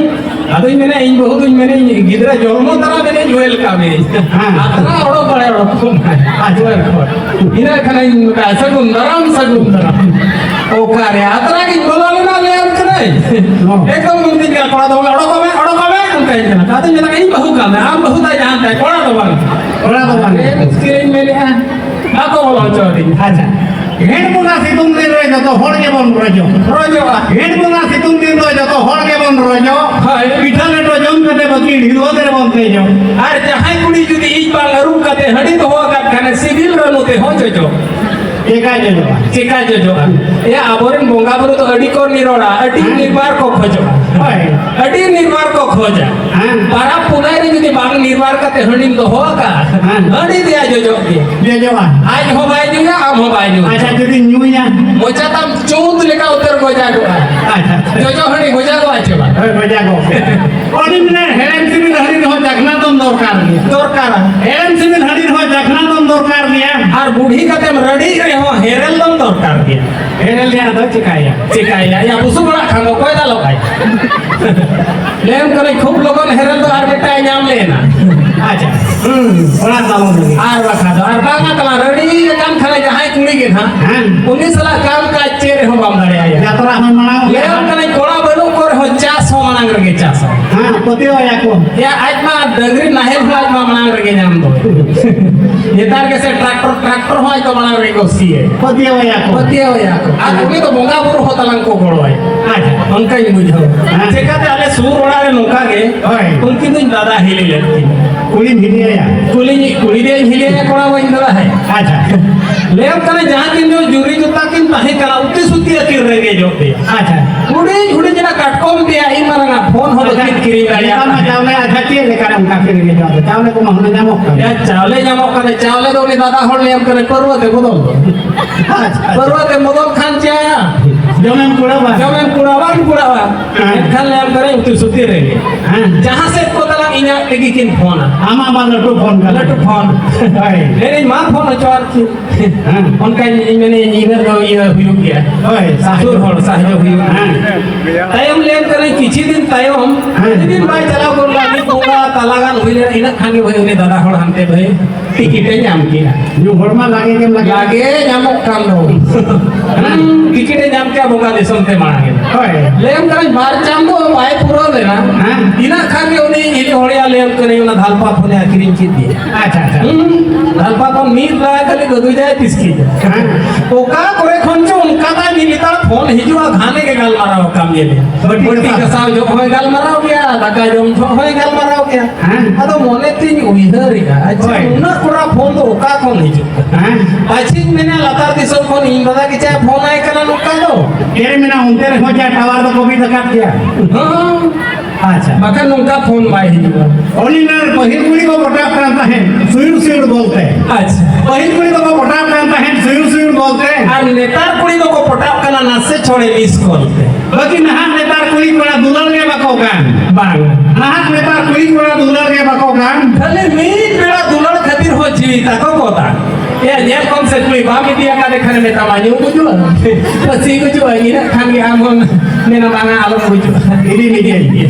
ᱟᱫᱚᱧ ᱢᱮᱱᱟ, ᱤᱧ ᱵᱟᱹᱦᱩ ᱫᱚᱧ ᱢᱮᱱᱟ, ᱤᱧ ᱜᱤᱫᱽᱨᱟᱹ ᱡᱚᱱᱢᱚ ᱛᱚᱨᱟ ᱢᱮᱱᱟᱧ welcome ᱤᱧ᱾ ᱦᱮᱸ᱾ ᱟᱛᱨᱟ ᱚᱰᱚᱠ ᱵᱟᱲᱟᱭ ᱚᱰᱚᱠ ᱠᱚ ᱢᱟ᱾ ᱟᱪᱪᱷᱟ᱾ Welcome᱾ ᱤᱱᱟᱹ ᱠᱷᱟᱱᱤᱧ ᱢᱮᱛᱟᱭᱟ, "ᱥᱟᱹᱜᱩᱱ ᱫᱟᱨᱟᱢ, ᱥᱟᱹᱜᱩᱱ ᱫᱟᱨᱟᱢ᱾" ᱚᱠᱟᱨᱮ ᱟᱛᱨᱟ ᱜᱤᱧ ᱵᱚᱞᱚ ᱞᱮᱱᱟ, ᱞᱟᱹᱭᱟᱢ ᱠᱟᱹᱱᱟᱹᱧ᱾ ᱦᱚᱸ᱾ ᱮᱠᱫᱚᱢ ᱠᱚ ᱢᱤᱛᱟᱹᱧ ᱠᱟᱱᱟ, "ᱠᱚᱲᱟ ᱫᱚ ᱵᱟᱝ, ᱚᱰᱚᱠᱚᱜ ᱢᱮ, ᱚᱰᱚᱠᱚᱜ ᱢᱮ," ᱚᱱᱠᱟᱧ ᱠᱟᱱᱟ᱾ ᱟᱫᱚᱧ ᱢᱮᱱᱟ, "ᱤᱧ ᱵᱟᱹᱦᱩ ᱠᱟᱱ ᱢᱮ, ᱟᱢ ᱵᱟᱹᱦᱩ ᱛᱟᱭ ᱡᱟᱦᱟᱸ ᱛᱟᱭ, ᱠᱚᱲᱟ ᱫᱚ ᱵᱟᱝ, ᱠᱚᱲᱟ ᱫᱚ ᱵᱟᱝ᱾ ᱮᱢ ᱠᱤᱨᱤᱧ ᱢᱮᱱᱮᱜᱼᱟ, ᱵᱟᱠᱚ ᱵᱚᱞᱚ ᱦᱚᱪᱚ ᱟᱹᱫᱤᱧᱟ᱾" ᱟᱪᱪᱷᱟ᱾ ᱜᱷᱮᱸᱴ ᱵᱚᱸᱜᱟ ᱥᱤᱛᱩᱝ ᱫᱤᱱ ᱨᱮ ᱡᱚᱛᱚ ᱦᱚᱲ ᱜᱮᱵᱚᱱ ᱨᱚᱡᱚᱜᱼᱟ᱾ ᱨᱚᱡᱚᱜᱼᱟ᱾ ᱜᱷᱮᱸᱴ ᱵᱚᱸᱜᱟ ᱥᱤᱛᱩᱝ ᱫᱤᱱ ᱫᱚ ᱡᱚᱛᱚ ᱦᱚᱲ ᱜᱮᱵᱚᱱ ᱨᱚᱡᱚᱜ᱾ ᱦᱳᱭ᱾ ᱯᱤᱴᱷᱟᱹ ᱞᱮᱴᱚ ᱡᱚᱢ ᱠᱟᱛᱮ ᱵᱟᱹᱠᱤ ᱰᱷᱤᱨᱣᱟᱹ ᱨᱮᱵᱚᱱ ᱫᱮᱡᱚᱜ᱾ ᱟᱨ ᱡᱟᱦᱟᱸᱭ ᱠᱩᱲᱤ ᱡᱩᱫᱤ ᱤᱡ ᱵᱟᱝ ᱟᱹᱨᱩᱵ ᱠᱟᱛᱮ ᱦᱟᱺᱰᱤ ᱫᱚᱦᱚ ᱟᱠᱟᱫ ᱠᱷᱟᱱᱮ, ᱥᱤᱵᱤᱞ ᱨᱟᱹᱱᱩ ᱛᱮᱦᱚᱸ ᱡᱚᱡᱚ᱾ ᱪᱮᱠᱟ ᱡᱚᱡᱚᱜᱼᱟ? ᱪᱮᱠᱟ ᱡᱚᱡᱚᱜᱼᱟ? ᱮᱭᱟ, ᱟᱵᱚᱨᱮᱱ ᱵᱚᱸᱜᱟ ᱵᱩᱨᱩ ᱫᱚ ᱟᱹᱰᱤ ᱠᱚ ᱱᱤᱨᱚᱲᱟ, ᱟᱹᱰᱤ ᱦᱮᱸ᱾ ᱱᱤᱨᱵᱟᱨ ᱠᱚ ᱠᱷᱚᱡᱚᱜᱼᱟ᱾ ᱦᱳᱭ᱾ ᱟᱹᱰᱤ ᱱᱤᱨᱵᱟᱨ ᱠᱚ ᱠᱷᱚᱡᱟ᱾ ᱦᱮᱸ᱾ ᱯᱟᱨᱟᱵᱽ ᱯᱩᱱᱟᱹᱭ ᱨᱮ ᱡᱩᱫᱤ ᱵᱟᱝ ᱱᱤᱨᱵᱟᱨ ᱠᱟᱛᱮ ᱦᱟᱺᱰᱤᱢ ᱫᱚᱦᱚ ᱟᱠᱟᱫᱼᱟ, ᱦᱮᱸ᱾ ᱦᱟᱺᱰᱤ ᱫᱮᱭᱟ ᱡᱚᱡᱚᱜ ᱜᱮ᱾ ᱡᱚᱡᱚᱜᱼᱟ᱾ ᱟᱡ ᱦᱚᱸ ᱵᱟᱭ ᱧᱩᱭᱟ, ᱟᱢ ᱦᱚᱸ ᱵᱟᱭ ᱧᱩᱭᱟ᱾ ᱟᱪᱪᱷᱟ, ᱡᱩᱫᱤ ᱧᱩᱭᱟ? ᱢᱚᱪᱟ ᱛᱟᱢ ᱪᱩᱸᱫ ᱞᱮᱠᱟ ᱩᱛᱟᱹᱨ ᱜᱚᱡᱟᱜᱚᱜᱼᱟ᱾ ᱟᱪᱪᱷᱟ᱾ ᱡᱚᱡᱚ ᱦᱟᱺᱰᱤ ᱜᱚᱡᱟᱜᱚᱜᱼᱟ ᱪᱮ ᱵᱟᱝ? ᱦᱳᱭ, ᱜᱚᱡᱟᱜᱚᱜ᱾ ᱚᱱᱮ ᱢᱮᱱᱟ, ᱦᱮᱲᱮᱢ ᱥᱤᱵᱤᱞ ᱦᱟᱺᱰᱤ ᱨᱮᱦᱚᱸ ᱪᱟᱠᱷᱱᱟ ᱫᱚᱢ ᱫᱚᱨᱠᱟᱨ ᱜᱮᱭᱟ᱾ ᱫᱚᱨᱠᱟᱨᱟ᱾ ᱦᱮᱲᱮᱢ ᱥᱤᱵᱤᱞ ᱦᱟᱺᱰᱤ ᱨᱮᱦᱚᱸ ᱪᱟᱠᱷᱱᱟ ᱫᱚᱢ ᱫᱚᱨᱠᱟᱨ ᱜᱮᱭᱟ᱾ ᱟᱨ ᱵᱩᱰᱷᱤ ᱠᱟᱛᱮᱢ ᱨᱟᱹᱰᱤᱜ ᱨᱮᱦᱚᱸ ᱦᱮᱨᱮᱞ ᱫᱚᱢ ᱫᱚᱨᱠᱟᱨ ᱜᱮᱭᱟ᱾ ᱦᱮᱨᱮᱞ ᱨᱮᱭᱟᱜ ᱫᱚ ᱪᱤᱠᱟᱹᱭᱟ? ᱪᱤᱠᱟᱹᱭᱟ? ᱭᱟ, ᱵᱩᱥᱩᱵ ᱚᱲᱟᱜ ᱠᱷᱟᱱ ᱫᱚ ᱚᱠᱚᱭ ᱫᱟᱞᱚᱜ ᱟᱭ? ᱞᱟᱹᱭᱟᱢ ᱠᱟᱹᱱᱟᱹᱧ, ᱠᱷᱩᱵ ᱞᱚᱜᱚᱱ ᱦᱮᱨᱮᱞ ᱫᱚ ᱟᱨ ᱢᱤᱫᱴᱟᱝ ᱧᱟᱢ ᱞᱮᱱᱟ᱾ ᱟᱪᱪᱷᱟ᱾ ᱦᱩᱸ᱾ ᱚᱲᱟᱜ ᱫᱟᱞᱚᱵ ᱞᱟᱹᱜᱤᱫ᱾ ᱟᱨ ᱵᱟᱠᱷᱟᱱ ᱫᱚ, ᱟᱨ ᱵᱟᱝᱟ ᱛᱟᱞᱟ ᱨᱟᱹᱰᱤ ᱟᱠᱟᱱ ᱠᱷᱟᱱᱮ ᱡᱟᱦᱟᱸᱭ ᱠᱩᱲᱤ ᱜᱮ ᱱᱟᱦᱟᱜ, ᱦᱮᱸ᱾ ᱩᱱᱤ ᱥᱟᱞᱟᱜ ᱠᱟᱢ ᱠᱟᱡᱽ ᱪᱮᱫ ᱨᱮᱦᱚᱸ ᱵᱟᱢ ᱫᱟᱲᱮᱭᱟᱭᱟ᱾ ᱡᱟᱛᱨᱟ ᱦᱚᱸᱭ ᱢᱟᱲᱟᱝ ᱞᱟᱹᱭᱟᱢ ᱠᱟᱹᱱᱟᱹᱧ, ᱠᱚᱲᱟ ᱵᱟᱹᱱᱩᱜ ᱠᱚ ᱨᱮᱦᱚᱸ ᱪᱟᱥ ᱦᱚᱸ ᱢᱟᱲᱟᱝ ᱨᱮᱜᱮ ᱪᱟᱥᱟ᱾ ᱦᱮᱸ, ᱯᱟᱹᱛᱭᱟᱹᱣ ᱟᱭᱟ ᱠᱚ᱾ ᱭᱟ, ᱟᱡ ᱢᱟ ᱰᱟᱹᱝᱨᱤ ᱱᱟᱦᱮᱞ ᱦᱚᱸ ᱟᱡ ᱢᱟ ᱢᱟᱲᱟᱝ ᱨᱮᱜᱮ ᱧᱟᱢ ᱫᱚ᱾ ᱱᱮᱛᱟᱨ ᱜᱮᱥᱮ ᱴᱨᱟᱠᱴᱚᱨ, ᱴᱨᱟᱠᱴᱚᱨ ᱦᱚᱸ ᱟᱡ ᱫᱚ ᱢᱟᱲᱟᱝ ᱨᱮᱜᱮ ᱠᱚ ᱥᱤᱭᱮ᱾ ᱯᱟᱹᱛᱭᱟᱹᱣ ᱟᱭᱟ ᱠᱚ᱾ ᱯᱟᱹᱛᱭᱟᱹᱣ ᱟᱭᱟ ᱠᱚ᱾ ᱟᱨ ᱩᱱᱤ ᱫᱚ ᱵᱚᱸᱜᱟ ᱵᱩᱨᱩ ᱦᱚᱸ ᱛᱟᱞᱟᱝ ᱠᱚ ᱜᱚᱲᱚ ᱟᱭᱟ᱾ ᱟᱪᱪᱷᱟ᱾ ᱚᱱᱠᱟᱧ ᱵᱩᱡᱷᱟᱹᱣ᱾ ᱦᱮᱸ᱾ ᱪᱮᱠᱟᱛᱮ ᱟᱞᱮ ᱥᱩᱨ ᱚᱲᱟᱜ ᱨᱮ ᱱᱚᱝᱠᱟ ᱜᱮ, ᱦᱳᱭ᱾ ᱩᱱᱠᱤᱱ ᱫᱚᱧ ᱫᱟᱫᱟ ᱦᱤᱞᱤ ᱞᱮᱫ ᱠᱤᱱ᱾ ᱠᱩᱲᱤᱢ ᱦᱤᱞᱤᱭᱟᱭᱟ? ᱠᱩᱞᱤᱧ, ᱠᱩᱲᱤ ᱫᱚᱧ ᱦᱤᱞᱤᱭᱟᱭᱟ, ᱠᱚᱲᱟ ᱵᱟᱹᱧ ᱫᱟᱫᱟ ᱦᱮᱸ᱾ ᱟᱪᱪᱷᱟ᱾ ᱞᱟᱹᱭᱟᱢ ᱠᱟᱱᱟ, ᱡᱟᱦᱟᱸ ᱛᱤᱱ ᱡᱳᱨ ᱡᱩᱨᱤ ᱡᱩᱛᱟ ᱠᱤᱱ ᱛᱟᱦᱮᱸ ᱠᱟᱱᱟ, ᱩᱛᱤ ᱥᱩᱛᱤ ᱟᱹᱠᱤᱱ ᱨᱮᱸᱜᱮᱡᱚᱜ ᱜᱮᱭᱟ᱾ ᱟᱪᱪᱷᱟ᱾ ᱦᱩᱰᱤᱧ ᱦᱩᱰᱤᱧ ᱨᱮᱱᱟᱜ ᱠᱟᱴᱠᱚᱢ ᱛᱮᱭᱟᱜ ᱤᱧ ᱢᱟᱨᱟᱝ ᱟᱜ ᱯᱷᱳᱱ ᱦᱚᱸ ᱵᱟᱹᱠᱤᱱ ᱠᱤᱨᱤᱧ ᱫᱟᱲᱮᱭᱟᱜ ᱱᱮᱛᱟᱨ ᱢᱟ ᱛᱟᱦᱮᱸᱫ᱾ ᱪᱟᱣᱞᱮ ᱟᱪᱪᱷᱟ ᱪᱮᱫ ᱞᱮᱠᱟ ᱨᱮ ᱚᱱᱠᱟ ᱠᱤᱨᱤᱧ ᱦᱚᱪᱚ ᱟᱫᱚ? ᱪᱟᱣᱞᱮ ᱠᱚᱢᱟ ᱦᱩᱱᱟᱹᱝ ᱧᱟᱢᱚᱜ ᱠᱟᱱ ᱜᱮᱭᱟ᱾ ᱪᱟᱣᱞᱮ ᱧᱟᱢᱚᱜ ᱠᱟᱱᱟ, ᱪᱟᱣᱞᱮ ᱫᱚ ᱩᱱᱤ ᱫᱟᱫᱟ ᱦᱚᱲ ᱞᱟᱹᱭᱟᱢ ᱠᱟᱱᱟ, ᱯᱟᱹᱨᱣᱟᱹ ᱛᱮ ᱵᱚᱫᱚᱞ ᱫᱚ᱾ ᱟᱪᱪᱷᱟ, ᱟᱪᱪᱷᱟ᱾ ᱯᱟᱹᱨᱣᱟᱹ ᱛᱮ ᱵᱚᱫᱚᱞ ᱠᱷᱟᱱ ᱪᱮ ᱡᱚᱢᱮᱢ ᱠᱩᱲᱟᱹᱣᱟ᱾ ᱡᱚᱢᱮᱢ ᱠᱩᱲᱟᱹᱣᱟ, ᱵᱟᱝ ᱠᱩᱲᱟᱹᱣᱟ᱾ ᱦᱮᱸ᱾ ᱮᱱᱠᱷᱟᱱ ᱞᱟᱹᱭᱟᱢ ᱠᱟᱱᱟ ᱩᱛᱤ ᱥᱩᱛᱤ ᱨᱮᱸᱜᱮᱡ᱾ ᱦᱮᱸ᱾ ᱡᱟᱦᱟᱸ ᱥᱮᱫ ᱠᱚ ᱛᱟᱞᱟᱝ ᱤᱧᱟᱹᱜ ᱛᱮᱜᱮ ᱠᱤᱱ ᱯᱷᱳᱱᱟ᱾ ᱟᱢᱟᱜ ᱢᱟ ᱞᱟᱹᱴᱩ ᱯᱷᱳᱱ ᱠᱟᱱᱟ᱾ ᱞᱟᱹᱴᱩ ᱯᱷᱳᱱ᱾ ᱦᱳᱭ᱾ ᱞᱟᱹᱭᱫᱟᱹᱧ, "ᱢᱟ ᱯᱷᱳᱱ ᱦᱚᱪᱚᱣᱟᱱ ᱠᱤᱱ᱾" ᱦᱮᱸ᱾ ᱚᱱᱠᱟᱧ, ᱤᱧ ᱢᱮᱱᱮᱫ, ᱤᱱᱟᱹᱜ ᱫᱚ ᱤᱭᱟᱹ ᱦᱩᱭᱩᱜ ᱜᱮᱭᱟ᱾ ᱦᱳᱭ, ᱥᱟᱦᱟᱡᱽᱡᱚ᱾ ᱥᱩᱨ ᱦᱚᱲ ᱥᱟᱦᱟᱡᱽᱡᱚ ᱦᱩᱭᱩᱜ᱾ ᱦᱮᱸ᱾ ᱛᱟᱭᱚᱢ ᱞᱮᱱ ᱠᱟᱹᱱᱟᱹᱧ ᱠᱤᱪᱷᱩ ᱫᱤᱱ ᱛᱟᱭᱚᱢ, ᱦᱮᱸ᱾ ᱢᱤᱫ ᱫᱤᱱ ᱵᱟᱭ ᱪᱟᱞᱟᱣ ᱜᱚᱫ ᱞᱮᱱᱟ, ᱢᱤᱫ ᱵᱚᱸᱜᱟ ᱛᱟᱞᱟ ᱜᱟᱱ ᱦᱩᱭ ᱞᱮᱱᱟ, ᱤᱱᱟᱹᱜ ᱠᱷᱟᱱ ᱜᱮ ᱵᱷᱟᱹᱭ, ᱩᱱᱤ ᱫᱟᱫᱟ ᱦᱚᱲ ᱦᱟᱱᱛᱮ ᱵᱷᱟᱹᱭ ᱴᱤᱠᱤᱴ ᱮ ᱧᱟᱢ ᱠᱮᱜᱼᱟ᱾ ᱧᱩ ᱦᱚᱲ ᱢᱟ ᱞᱟᱜᱮ ᱜᱮᱢ ᱞᱟᱜᱮ᱾ ᱞᱟᱜᱮ ᱧᱟᱢᱚᱜ ᱠᱟᱱ ᱫᱚ᱾ ᱦᱩᱸ, ᱴᱤᱠᱤᱴ ᱮ ᱧᱟᱢ ᱠᱮᱜᱼᱟ ᱵᱚᱸᱜᱟ ᱫᱤᱥᱚᱢ ᱛᱮ ᱢᱟᱲᱟᱝ ᱮ᱾ ᱦᱳᱭ᱾ ᱞᱟᱹᱭᱟᱢ ᱠᱟᱹᱱᱟᱹᱧ, ᱵᱟᱨ ᱪᱟᱸᱫᱚ ᱵᱟᱭ ᱯᱩᱨᱟᱹᱣ ᱞᱮᱱᱟ᱾ ᱦᱮᱸ᱾ ᱤᱱᱟᱹ ᱠᱷᱟᱱ ᱜᱮ ᱩᱱᱤ ᱤᱧ ᱦᱚᱲᱮᱭᱟ ᱞᱟᱹᱭᱟᱢ ᱠᱟᱹᱱᱟᱹᱧ, ᱚᱱᱟ ᱫᱷᱟᱞᱯᱟ ᱯᱷᱳᱱᱮ ᱟᱹᱠᱷᱨᱤᱧ ᱠᱮᱫ ᱜᱮᱭᱟ᱾ ᱟᱪᱪᱷᱟ, ᱟᱪᱪᱷᱟ᱾ ᱦᱩᱸ, ᱫᱷᱟᱞᱯᱟ ᱯᱷᱳᱱ ᱢᱤᱫ ᱨᱟᱭ ᱠᱷᱟᱹᱞᱤ ᱜᱟᱹᱫᱩᱡᱟᱭ ᱛᱤᱥᱠᱤ᱾ ᱦᱮᱸ᱾ ᱚᱠᱟ ᱠᱚᱨᱮ ᱠᱷᱚᱱ ᱪᱚ ᱚᱱᱠᱟ ᱛᱟᱭ ᱢᱤᱫ ᱞᱮᱛᱟᱲ ᱯᱷᱳᱱ ᱦᱤᱡᱩᱜᱼᱟ, ᱜᱷᱟᱱᱮ ᱜᱮ ᱜᱟᱞᱢᱟᱨᱟᱣ ᱠᱟᱢ ᱧᱮᱞᱮ᱾ ᱵᱟᱹᱴᱤ ᱵᱟᱹᱴᱤ ᱜᱷᱟᱥᱟᱣ᱾ ᱜᱷᱟᱥᱟᱣ ᱡᱚᱠᱷᱚᱱ ᱦᱚᱸᱭ ᱜᱟᱞᱢᱟᱨᱟᱣ ᱜᱮᱭᱟ, ᱫᱟᱠᱟ ᱡᱚᱢ ᱡᱚᱠᱷᱚᱱ ᱦᱚᱸᱭ ᱜᱟᱞᱢᱟᱨᱟᱣ ᱜᱮᱭᱟ᱾ ᱦᱮᱸ᱾ ᱟᱫᱚ ᱢᱚᱱᱮ ᱛᱤᱧ ᱩᱭᱦᱟᱹᱨᱮᱜᱼᱟ, ᱟᱪᱪᱷᱟ, ᱦᱳᱭ᱾ ᱩᱱᱟᱹᱜ ᱠᱚᱲᱟ ᱯᱷᱳᱱ ᱫᱚ ᱚᱠᱟ ᱠᱷᱚᱱ ᱦᱤᱡᱩᱜ ᱠᱟᱱᱟ? ᱦᱮᱸ᱾ ᱯᱟᱪᱷᱮᱧ ᱢᱮᱱᱟ ᱞᱟᱛᱟᱨ ᱫᱤᱥᱚᱢ ᱠᱷᱚᱱ ᱤᱧ ᱫᱟᱫᱟ ᱜᱮ ᱪᱟᱭ ᱯᱷᱳᱱ ᱟᱭ ᱠᱟᱱᱟ ᱱᱚᱝᱠᱟ ᱫᱚ᱾ ᱪᱮᱫ ᱮ ᱢᱮᱱᱟ, ᱚᱱᱛᱮ ᱨᱮᱦᱚᱸ ᱪᱟᱭ ᱴᱟᱣᱟᱨ ᱫᱚᱠᱚ ᱵᱤᱫ ᱟᱠᱟᱫ ᱜᱮᱭᱟ᱾ ᱦᱚᱸ᱾ ᱟᱪᱪᱷᱟ᱾ ᱵᱟᱠᱷᱟᱱ ᱱᱚᱝᱠᱟ ᱯᱷᱳᱱ ᱵᱟᱭ ᱦᱤᱡᱩᱜᱼᱟ᱾ ᱚᱱᱮ ᱚᱱᱟ ᱯᱟᱹᱦᱤᱞ ᱠᱩᱲᱤ ᱠᱚ ᱯᱚᱴᱟᱜ ᱠᱟᱱ ᱛᱟᱦᱮᱸᱫ, ᱥᱩᱭᱩᱲ ᱥᱩᱭᱩᱲ ᱵᱚᱞᱛᱮ᱾ ᱟᱪᱪᱷᱟ᱾ ᱯᱟᱹᱦᱤᱞ ᱠᱩᱲᱤ ᱫᱚᱠᱚ ᱯᱚᱴᱟᱜ ᱠᱟᱱ ᱛᱟᱦᱮᱸᱫ, ᱥᱩᱭᱩᱲ ᱥᱩᱭᱩᱲ ᱵᱚᱞᱛᱮ᱾ ᱟᱨ ᱱᱮᱛᱟᱨ ᱠᱩᱲᱤ ᱫᱚᱠᱚ ᱯᱚᱴᱟᱜ ᱠᱟᱱᱟ ᱱᱟᱥᱮ ᱪᱷᱚᱲᱮ ᱢᱤᱥ ᱠᱚᱞ ᱛᱮ᱾ ᱵᱟᱹᱠᱤ ᱱᱟᱦᱟᱜ ᱱᱮᱛᱟᱨ ᱠᱩᱲᱤ ᱠᱚᱲᱟ ᱫᱩᱞᱟᱹᱲ ᱜᱮ ᱵᱟᱠᱚ ᱜᱟᱱ᱾ ᱵᱟᱝ᱾ ᱱᱟᱦᱟᱜ ᱱᱮᱛᱟᱨ ᱠᱩᱲᱤ ᱠᱚᱲᱟ ᱫᱩᱞᱟᱹᱲ ᱜᱮ ᱵᱟᱠᱚ ᱜᱟᱱ᱾ ᱠᱷᱟᱹᱞᱤ ᱢᱤᱫ ᱵᱮᱲᱟ ᱫᱩᱞᱟᱹᱲ ᱠᱷᱟᱹᱛᱤᱨ ᱦᱚᱸ ᱡᱤᱣᱤ ᱛᱟᱠᱚ ᱠᱚ ᱫᱟᱱ᱾ ᱮᱭᱟ, ᱧᱮᱞ ᱠᱚᱢ ᱥᱮ ᱠᱩᱲᱤ ᱵᱟᱢ ᱤᱫᱤ ᱟᱠᱟᱫᱮ ᱠᱷᱟᱱ ᱢᱮᱛᱟᱢᱟ ᱧᱩ ᱜᱩᱡᱩᱜᱼᱟ, ᱯᱟᱹᱥᱤ ᱜᱩᱡᱩᱜᱼᱟ, ᱤᱱᱟᱹᱜ ᱠᱷᱟᱱ ᱜᱮ ᱟᱢ ᱦᱚᱸᱢ ᱢᱮᱱᱟ, "ᱵᱟᱝᱟ, ᱟᱞᱚᱢ ᱜᱩᱡᱩᱜᱼᱟ, ᱤᱫᱤ ᱢᱮᱜᱮᱭᱟᱹᱧ ᱜᱮ᱾"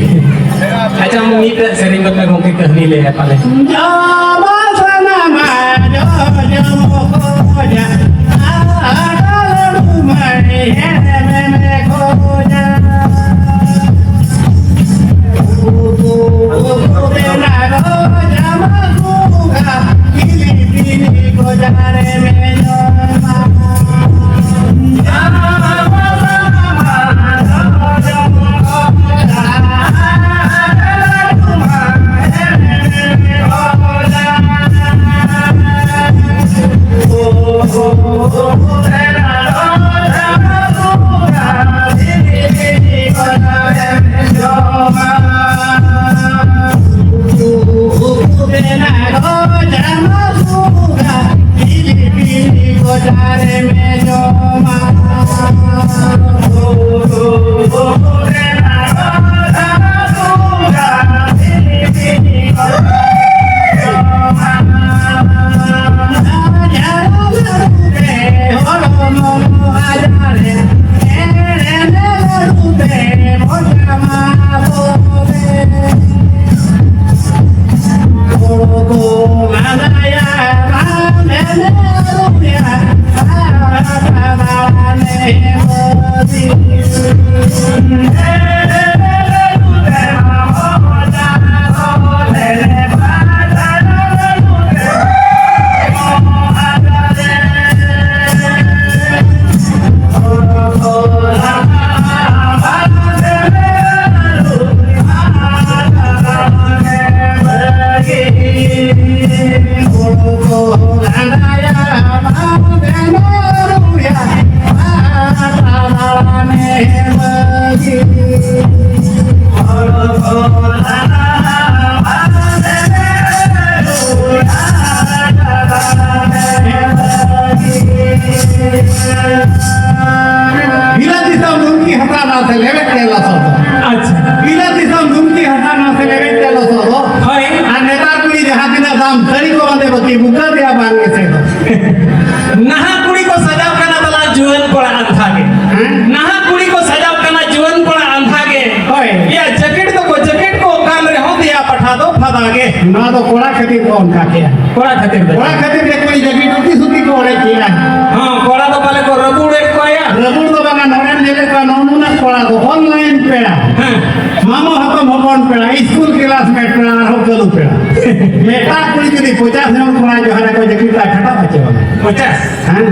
ᱟᱪᱪᱷᱟ, ᱢᱤᱫᱴᱮᱡ ᱥᱮᱨᱮᱧ ᱜᱚᱫ ᱢᱮ ᱜᱚᱢᱠᱮ, ᱠᱟᱹᱦᱱᱤ ᱞᱟᱹᱭ ᱟᱭ ᱯᱟᱞᱮ᱾ ᱡᱚᱢ ᱥᱟᱱᱟᱢᱟ ᱡᱚᱡᱚᱢ ᱠᱷᱚᱡᱟ, ᱟᱨ ᱞᱟᱹᱰᱩ ᱢᱟᱹᱭ ᱦᱮᱲᱮᱢᱮᱢ ᱠᱷᱚᱡᱟ᱾ ᱩᱛᱩ ᱩᱛᱩ ᱵᱮᱱᱟᱣ ᱡᱟᱢᱟ ᱠᱚ ᱜᱟ, ᱵᱤᱞᱤ ᱵᱤᱞᱤ ᱜᱚᱡᱟ ᱨᱮ ᱢᱮᱱᱟᱢᱟ᱾ ᱵᱤᱞᱟᱹᱛ ᱫᱤᱥᱚᱢ ᱞᱩᱝᱜᱤ ᱦᱟᱛᱟᱣ ᱱᱟᱥᱮ ᱞᱮᱵᱮᱫ ᱛᱮ ᱞᱚᱥᱚᱫᱚᱜ᱾ ᱟᱪᱪᱷᱟ᱾ ᱵᱤᱞᱟᱹᱛ ᱫᱤᱥᱚᱢ ᱞᱩᱝᱜᱤ ᱦᱟᱛᱟᱣ ᱱᱟᱥᱮ ᱞᱮᱵᱮᱫ ᱛᱮ ᱞᱚᱥᱚᱫᱚᱜ᱾ ᱦᱳᱭ᱾ ᱟᱨ ᱱᱮᱛᱟᱨ ᱠᱩᱲᱤ ᱡᱟᱦᱟᱸ ᱛᱤᱱᱟᱹᱜ ᱫᱟᱢ ᱥᱟᱹᱲᱤ ᱠᱚ ᱵᱟᱸᱫᱮ ᱵᱟᱹᱠᱤ ᱵᱩᱠᱟᱹ ᱛᱮᱭᱟᱜ ᱵᱟᱝ ᱮᱥᱮᱫᱚᱜ᱾ ᱱᱟᱦᱟᱜ ᱠᱩᱲᱤ ᱠᱚ ᱥᱟᱡᱟᱣ ᱠᱟᱱᱟ ᱛᱟᱞᱟ ᱡᱩᱣᱟᱹᱱ ᱠᱚᱲᱟ ᱟᱱᱛᱷᱟ ᱜᱮ᱾ ᱦᱮᱸ? ᱱᱟᱦᱟᱜ ᱠᱩᱲᱤ ᱠᱚ ᱥᱟᱡᱟᱣ ᱠᱟᱱᱟ ᱡᱩᱣᱟᱹᱱ ᱠᱚᱲᱟ ᱟᱱᱛᱷᱟ ᱜᱮ᱾ ᱦᱳᱭ᱾ ᱭᱟ ᱡᱮᱠᱮᱴ ᱫᱚᱠᱚ ᱡᱮᱠᱮᱴ ᱠᱚ ᱚᱠᱟᱱ ᱨᱮᱦᱚᱸ ᱫᱮᱭᱟ ᱯᱟᱴᱷᱟ ᱫᱚ ᱯᱷᱟᱫᱟ ᱜᱮ᱾ ᱱᱚᱣᱟ ᱫᱚ ᱠᱚᱲᱟ ᱠᱷᱟᱹᱛᱤᱨ ᱠᱚ ᱚᱱᱠᱟ ᱠᱮᱜᱼᱟ᱾ ᱠᱚᱲᱟ ᱠᱷᱟᱹᱛᱤᱨ ᱫᱚ᱾ ᱠᱚᱲᱟ ᱠᱷᱟᱹᱛᱤᱨ ᱜᱮ ᱠᱩᱲᱤ ᱡᱟᱹᱯᱤᱫ ᱩᱛᱤ ᱥᱩᱛᱤ ᱠᱚ ᱚᱲᱮᱡ ᱠᱮᱜᱼᱟ᱾ ᱦᱚᱸ, ᱠᱚᱲᱟ ᱫᱚ ᱯᱟᱞᱮ ᱠᱚ ᱨᱟᱹᱯᱩᱲᱮᱫ ᱠᱚᱣᱟ ᱭᱟ᱾ ᱨᱟᱹᱯᱩᱲ ᱫᱚ ᱵᱟᱝᱟ, ᱱᱚᱰᱮᱢ ᱧᱮᱞᱮᱫ ᱠᱚᱣᱟ ᱱᱚᱜᱼᱚ ᱱᱩᱱᱟᱹᱜ ᱠᱚᱲᱟ ᱫᱚ online ᱯᱮᱲᱟ᱾ ᱦᱮᱸ᱾ ᱢᱟᱢᱚ ᱦᱚᱯᱚᱱ ᱦᱚᱯᱚᱱ ᱯᱮᱲᱟ, ᱥᱠᱩᱞ ᱠᱞᱟᱥᱢᱮᱴ ᱯᱮᱲᱟ, ᱟᱨᱦᱚᱸ ᱠᱟᱹᱞᱩ ᱯᱮᱲᱟ᱾ ᱢᱤᱫᱴᱟᱝ ᱠᱩᱲᱤ ᱡᱩᱫᱤ ᱯᱚᱪᱟᱥ ᱡᱚᱱ ᱠᱚᱲᱟ ᱡᱚᱦᱟᱨ ᱟᱠᱚ ᱡᱟᱹᱯᱤᱫ ᱞᱮᱠᱷᱟᱱ ᱠᱷᱟᱴᱟᱜ ᱟᱪᱮ ᱵᱟᱝᱟ? ᱯᱚᱪᱟᱥ? ᱦᱮᱸ᱾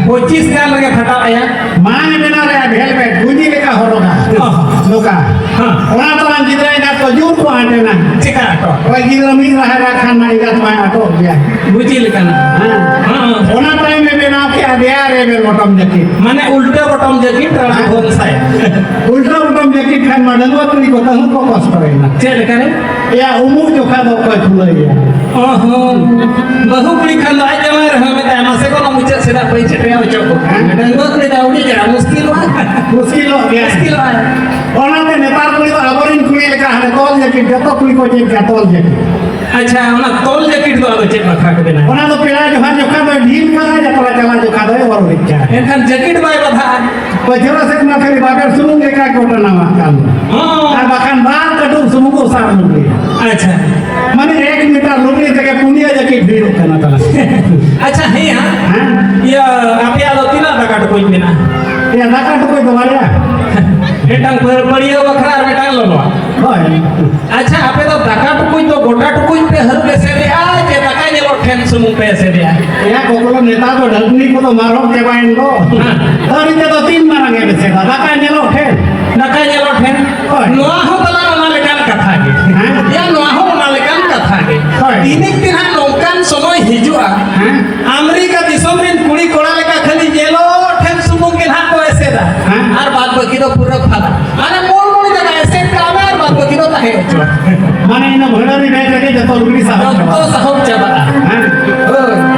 ᱯᱚᱸᱪᱤᱥ ᱜᱟᱱ ᱨᱮᱜᱮ ᱯᱷᱟᱴᱟᱣ ᱟᱭᱟ᱾ ᱢᱟᱭ ᱵᱮᱱᱟᱣ ᱨᱮᱭᱟᱜ ᱵᱷᱮᱞᱵᱮᱴ ᱜᱩᱸᱡᱤ ᱞᱮᱠᱟ ᱦᱚᱨᱚᱜᱟ᱾ ᱚ᱾ ᱱᱚᱝᱠᱟ᱾ ᱦᱮᱸ᱾ ᱚᱱᱟ ᱛᱟᱞᱟᱝ ᱜᱤᱫᱽᱨᱟᱹ ᱮᱸᱜᱟᱛ ᱠᱚ ᱡᱳᱨ ᱠᱚ ᱟᱸᱴᱮᱱᱟ᱾ ᱪᱮᱠᱟ ᱟᱴᱚᱜ? ᱚᱠᱚᱭ ᱜᱤᱫᱽᱨᱟᱹ ᱢᱤᱫ ᱨᱟᱦᱟ ᱨᱟᱜ ᱠᱷᱟᱱ ᱢᱟ ᱮᱸᱜᱟᱛ ᱢᱟᱭ ᱟᱴᱚᱜ ᱜᱮᱭᱟ᱾ ᱜᱩᱸᱡᱤ ᱞᱮᱠᱟᱱᱟᱜ᱾ ᱦᱮᱸ᱾ ᱦᱮᱸ᱾ ᱚᱱᱟ ᱛᱟᱭᱚᱢ ᱮ ᱵᱮᱱᱟᱣ ᱠᱮᱜᱼᱟ ᱫᱮᱭᱟ ᱨᱮ ᱵᱮᱞ ᱵᱚᱴᱚᱢ ᱡᱟᱹᱯᱤᱫ᱾ ᱢᱟᱱᱮ ᱩᱞᱴᱟᱹ ᱵᱚᱴᱚᱢ ᱡᱟᱹᱯᱤᱫ ᱨᱟᱲᱟ ᱦᱮᱸ᱾ ᱵᱚᱱ ᱥᱟᱭ᱾ ᱩᱞᱴᱟᱹ ᱵᱚᱴᱚᱢ ᱡᱟᱹᱯᱤᱫ ᱠᱷᱟᱱ ᱢᱟ ᱰᱟᱺᱜᱩᱣᱟᱹ ᱠᱩᱲᱤ ᱠᱚ ᱛᱟᱹᱦᱩ ᱠᱚ ᱠᱚᱥᱴᱚᱭᱮᱱᱟ᱾ ᱪᱮᱫ ᱞᱮᱠᱟ ᱨᱮ? ᱮᱭᱟ, ᱩᱢᱩᱜ ᱡᱚᱠᱷᱟ ᱫᱚ ᱚᱠᱚᱭ ᱠᱷᱩᱞᱟᱹᱭᱮᱭᱟ? ᱚ ᱦᱚᱸ᱾ ᱵᱟᱹᱦᱩ ᱠᱩᱲᱤ ᱠᱷᱟᱱ ᱫᱚ ᱟᱡ ᱡᱟᱶᱟᱭ ᱨᱮᱦᱚᱸ ᱢᱮᱛᱟᱭᱟ, "ᱢᱟᱥᱮ ᱠᱚ ᱚᱱᱟ ᱢᱩᱪᱟᱹᱫ ᱥᱮᱫᱟᱜ ᱯᱟᱹᱧᱪᱤ ᱯᱮ ᱚᱪᱚᱜ ᱠᱚ ᱠᱷᱟᱱ᱾ ᱰᱟᱺᱜᱩᱣᱟᱹ ᱠᱩᱲᱤ ᱫᱚ ᱟᱹᱣᱲᱤ ᱜᱮ ᱢᱩᱥᱠᱤᱞᱚᱜᱼᱟ᱾ ᱢᱩᱥᱠᱤᱞᱚᱜ ᱜᱮᱭᱟ᱾ ᱢᱩᱥᱠᱤᱞᱚᱜᱼᱟ᱾ ᱚᱱᱟᱛᱮ ᱱᱮᱛᱟᱨ ᱠᱩᱲᱤ ᱫᱚ ᱟᱵᱚᱨᱮᱱ ᱠᱩᱲᱤ ᱞᱮᱠᱟ ᱦᱟᱱᱮ ᱛᱚᱞ ᱡᱟᱹᱯᱤᱫ, ᱡᱚᱛᱚ ᱠᱩᱲᱤ ᱠᱚ ᱪᱮᱫ ᱠᱟᱜᱼᱟ ᱛᱚᱞ ᱡᱟᱹᱯᱤᱫ᱾ ᱟᱪᱪᱷᱟ, ᱚᱱᱟ ᱛᱚᱞ ᱡᱟᱹᱯᱤᱫ ᱫᱚ ᱟᱫᱚ ᱪᱮᱫ ᱵᱟᱠᱷᱨᱟ ᱠᱚ ᱵᱮᱱᱟᱣᱟ? ᱚᱱᱟ ᱫᱚ ᱯᱮᱲᱟ ᱡᱚᱦᱟᱨ ᱡᱚᱠᱷᱟ ᱫᱚᱭ ᱰᱷᱤᱞ ᱠᱟᱜᱼᱟ, ᱡᱟᱛᱨᱟ ᱪᱟᱞᱟᱜ ᱡᱚᱠᱷᱟ ᱫᱚᱭ ᱚᱨ ᱩᱨᱤᱡ ᱠᱟᱜᱼᱟ᱾ ᱮᱱᱠᱷᱟᱱ ᱡᱟᱹᱯᱤᱫ ᱵᱟᱭ ᱵᱟᱫᱷᱟᱜᱼᱟ᱾ ᱯᱟᱹᱪᱷᱞᱟᱹ ᱥᱮᱫ ᱢᱟ ᱠᱷᱟᱹᱞᱤ ᱵᱟᱵᱮᱨ ᱥᱩᱢᱩᱝ ᱜᱮ ᱠᱟᱡᱽ ᱜᱷᱚᱴᱚᱱᱟ ᱢᱟ ᱠᱟᱱ᱾ ᱦᱚᱸ᱾ ᱟᱨ ᱵᱟᱠᱷᱟᱱ ᱵᱟᱨ ᱠᱟᱹᱴᱩᱵ ᱥᱩᱢᱩᱝ ᱚᱥᱟᱨ ᱞᱩᱜᱽᱲᱤ᱾ ᱟᱪᱪᱷᱟ᱾ ᱢᱟᱱᱮ ᱮᱠ ᱢᱤᱴᱟᱨ ᱞᱩᱜᱽᱲᱤ ᱛᱮᱜᱮ ᱩᱱᱤᱭᱟᱜ ᱡᱟᱹᱠᱤᱴ ᱵᱷᱤᱲᱚᱜ ᱠᱟᱱᱟ ᱛᱟᱞᱟᱝ᱾ ᱟᱪᱪᱷᱟ, ᱦᱮᱸᱭᱟ᱾ ᱦᱮᱸ? ᱤᱭᱟᱹ, ᱟᱯᱮᱭᱟᱜ ᱫᱚ ᱛᱤᱱᱟᱹᱜ ᱫᱟᱠᱟ ᱴᱩᱠᱩᱡ ᱢᱮᱱᱟᱜᱼᱟ? ᱤᱭᱟᱹ, ᱫᱟᱠᱟ ᱴᱩᱠᱩᱡ ᱫᱚ ᱵᱟᱨᱭᱟ᱾ ᱢᱤᱫᱴᱟᱝ ᱯᱟᱹᱲᱤᱭᱟᱹ ᱵᱟᱠᱷᱨᱟ ᱟᱨ ᱢᱤᱫᱴᱟᱝ ᱞᱚᱞᱚᱣᱟᱜ᱾ ᱦᱳᱭ᱾ ᱟᱪᱪᱷᱟ, ᱟᱯᱮ ᱫᱚ ᱫᱟᱠᱟ ᱴᱩᱠᱩᱡ ᱫᱚ ᱜᱚᱴᱟ ᱴᱩᱠᱩᱡ ᱯᱮ ᱦᱟᱹᱨᱩᱵ ᱮᱥᱮᱫᱮᱜᱼᱟ ᱪᱮ ᱫᱟᱠᱟ ᱧᱮᱞᱚᱜ ᱴᱷᱮᱱ ᱥᱩᱢᱩᱝ ᱯᱮ ᱮᱥᱮᱫᱮᱜᱼᱟ? ᱮᱭᱟ ᱜᱚᱜᱚ, ᱱᱮᱛᱟᱨ ᱫᱚ ᱰᱷᱟᱹᱠᱱᱤ ᱠᱚᱫᱚ ᱢᱟᱨᱚᱜ ᱪᱟᱵᱟᱭᱮᱱ ᱫᱚ᱾ ᱦᱮᱸ᱾ ᱦᱟᱹᱨᱩᱵ ᱛᱮᱫᱚ ᱛᱤᱱ ᱢᱟᱨᱟᱝ ᱮᱢ ᱮᱥᱮᱫᱟ? ᱫᱟᱠᱟ ᱧᱮᱞᱚᱜ ᱴᱷᱮᱱ᱾ ᱫᱟᱠᱟ ᱧᱮᱞᱚᱜ ᱴᱷᱮᱱ᱾ ᱦᱳᱭ᱾ ᱱᱚᱣᱟ ᱦᱚᱸ ᱛᱟᱞᱟᱝ ᱚᱱᱟ ᱞᱮᱠᱟᱱ ᱠᱟᱛᱷᱟ ᱜᱮ᱾ ᱦᱮᱸ᱾ ᱭᱟ, ᱱᱚᱣᱟ ᱦᱚᱸ ᱚᱱᱟ ᱞᱮᱠᱟᱱ ᱠᱟᱛᱷᱟ ᱜᱮ᱾ ᱦᱳᱭ᱾ ᱛᱤᱱᱤᱠ ᱛᱮ ᱦᱟᱸᱜ ᱱᱚᱝᱠᱟᱱ ᱥᱚᱢᱚᱭ ᱦᱤᱡᱩᱜᱼᱟ, ᱦᱮᱸ᱾ ᱟᱢᱮᱨᱤᱠᱟ ᱫᱤᱥᱚᱢ ᱨᱮᱱ ᱠᱩᱲᱤ ᱠᱚᱲᱟ ᱞᱮᱠᱟ ᱠᱷᱟᱹᱞᱤ ᱧᱮᱞᱚᱜ ᱴᱷᱮᱱ ᱥᱩᱢᱩᱝ ᱜᱮ ᱱᱟᱦᱟᱜ ᱠᱚ ᱮᱥᱮᱫᱟ᱾ ᱦᱮᱸ᱾ ᱟᱨ ᱵᱟᱫ ᱵᱟᱹᱠᱤ ᱫᱚ ᱯᱩᱨᱟᱹ ᱯᱷᱟᱫᱟ᱾ ᱟᱨ ᱢᱚᱱ ᱢᱚᱱᱮ ᱡᱟᱭᱜᱟ ᱮᱥᱮᱫ ᱠᱟᱜ ᱢᱮ ᱟᱨ ᱵᱟᱫ ᱵᱟᱹᱠᱤ ᱫᱚ ᱛᱟᱦᱮᱸ ᱦᱚᱪᱚ᱾ ᱢᱟᱱᱮ ᱤᱱᱟᱹ ᱵᱷᱟᱹᱰᱟᱹᱨᱤ ᱵᱮᱜᱽ ᱨᱮᱜᱮ ᱡᱚᱛᱚ ᱞᱩᱜᱽᱲᱤ ᱥᱟᱦᱚᱵ ᱡᱚᱛᱚ ᱪᱟᱵᱟᱜᱼᱟ᱾ ᱥᱟᱦᱚᱵ ᱪᱟᱵᱟᱜᱼᱟ᱾ ᱦᱮᱸ᱾ ᱦᱳᱭ᱾